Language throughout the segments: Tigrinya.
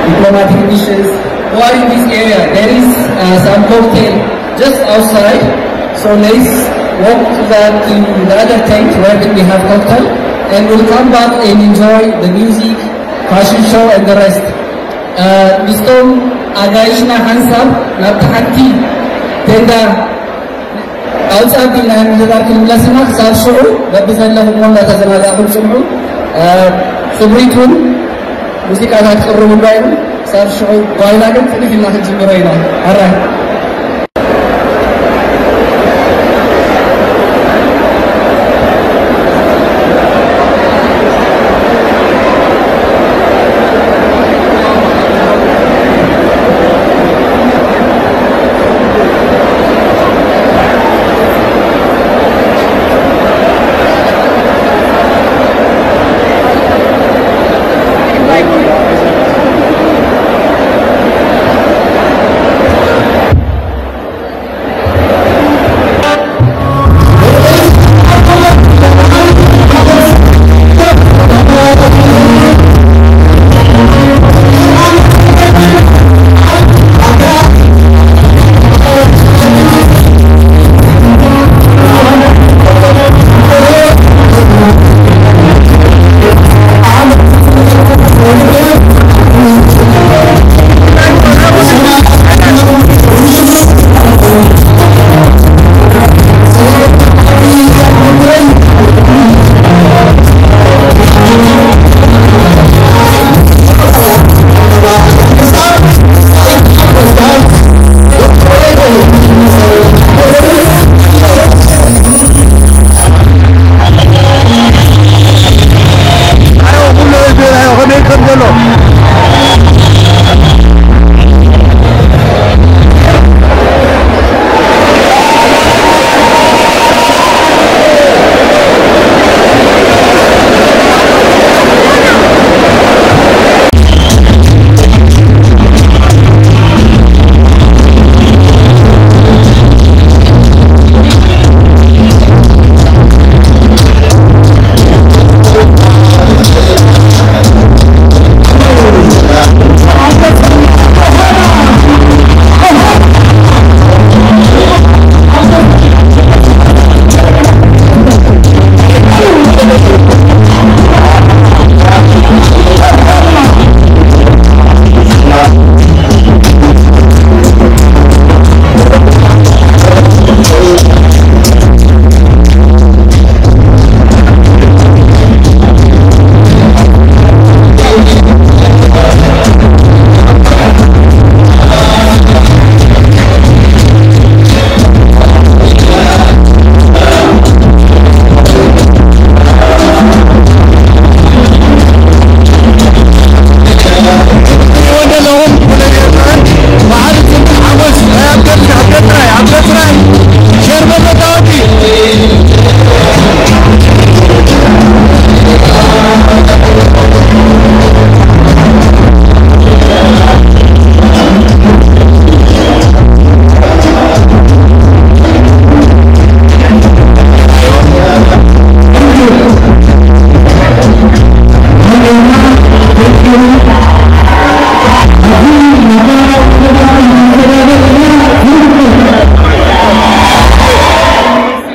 diplomatic missions who are in this area. There is uh, some cocktail just outside. So let's walk to that, to the other tent where we have cocktail, and we'll come back and enjoy the music, fashion show, and the rest. Uh, ምስቶም ኣጋይሽና ሓንሳብ ናብ ተሓቲ ቴንዳ ኣውጻእ ኣቢልና ምድራር ክንምለስና ክሳብ ሽዑ በብዘለኹሞ እንዳተዘናጋዕኩም ጽንሑ። እ፣ ስምሪት እውን ሙዚቃታት ክቕርቡ እንዳይሩ ክሳብ ሽዑ ጓይላ ግን ጽንሕ ኢልና ክንጅምሮ ኢና። ኣራይ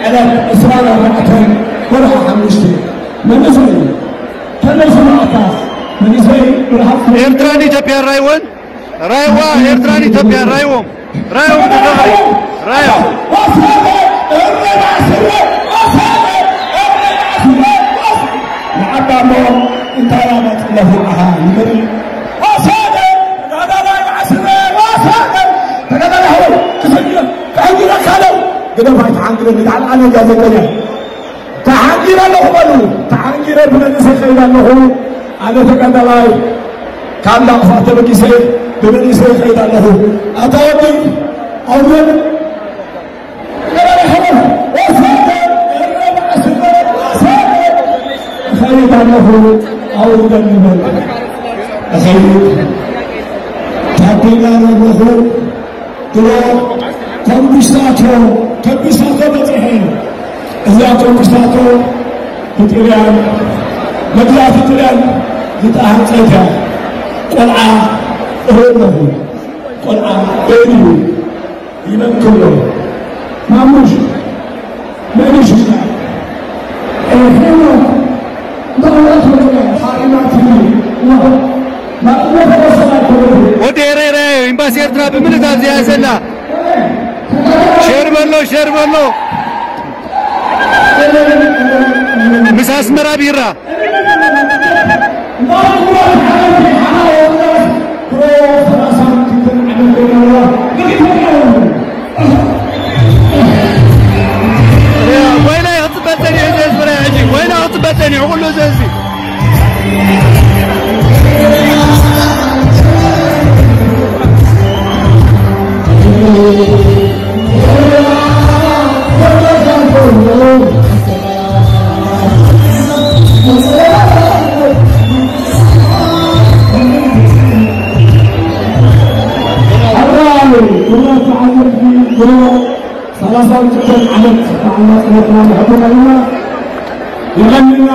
ዕለት ዕስራን ኣርባዕተን ወርሒ ሓሙሽተ መንእሰይ ተነሱ መዓልታ መንእሰይ ብርሃን ኤርትራን ኢትዮጵያን ራይወን ራይዋ ኤርትራን ኢትዮጵያን ራይዎም ራይዎም ተፈሪ ራይዎም ንዓባሞ እንታይ ኣመፅለኹ ኣኻ ይበል። ወሳደ ተጋዳላይ ማዕስረ ወሳደ ተጋዳላይ ሆይ ክስግር ክሕግረካ ለው ግደፋ ኣይትሓንግረኒ። ዳዕል ኣነ ጋዜጠኛ ተሓንጊረ ኣለኹ በሉ። ተሓንጊረ ብመንእሰይ ከይድ ኣለኹ። ኣነ ተጋዳላይ ካብ ናቕፋ ተበጊሰ ብመንእሰይ ከይድ ኣለኹ። ኣታ ወዲ ኣውረድ እኸይድ ኣለኹ። ኣውርደኒ በሉ። እኸይድ ታፔላ ነበኹ። ድሮ ኮምፒስታቶ ኮምፒስታቶ በፂሐ። እዚኣ ኮምፒስታቶ ብጥልያን መግዛእቲ ጥልያን ዝተሃንፀት እያ። ቆልዓ እህነኹ ቆልዓ ኤልዩ ይበክሎ ማሙሽ መንሽ ሄኖክ ወዲ ኤረይ ኤምባሲ ኤርትራ ብምልእታ እዚኣ ዘላ ሸር በሎ ሸር በሎ ምስ ኣስመራ ቢራ ወይላ ክፅበ ፀኒሑ ዘዝበረ ሕጂ ወይላ ክፅበ ፀኒሑ ኩሉ ዘዚ ሰላሳ ክልተ ዓመት በዓል ናጽነትና ነሕብረና ኢና። የቐንየልና።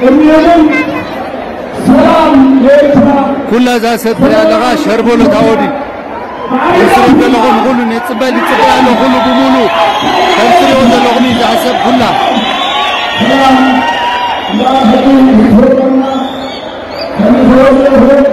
ቅድሚኦምን ሰላም ለኤርትራ። ኩላ እዛ ሰብ ትሪኣ ኣለኻ ሸርበሎ ታወዲ። ንስሩ ዘለኹም ኩሉ ንጽበል ይጽበል ኣሎ ኩሉ ብምሉ ከም ትሪኦ ዘለኹም እዩ ዝሕሰብ ኩላ። ሰላም እንዳፈቱ ይፈርቀና። ከምትሪኦ ዘለኹም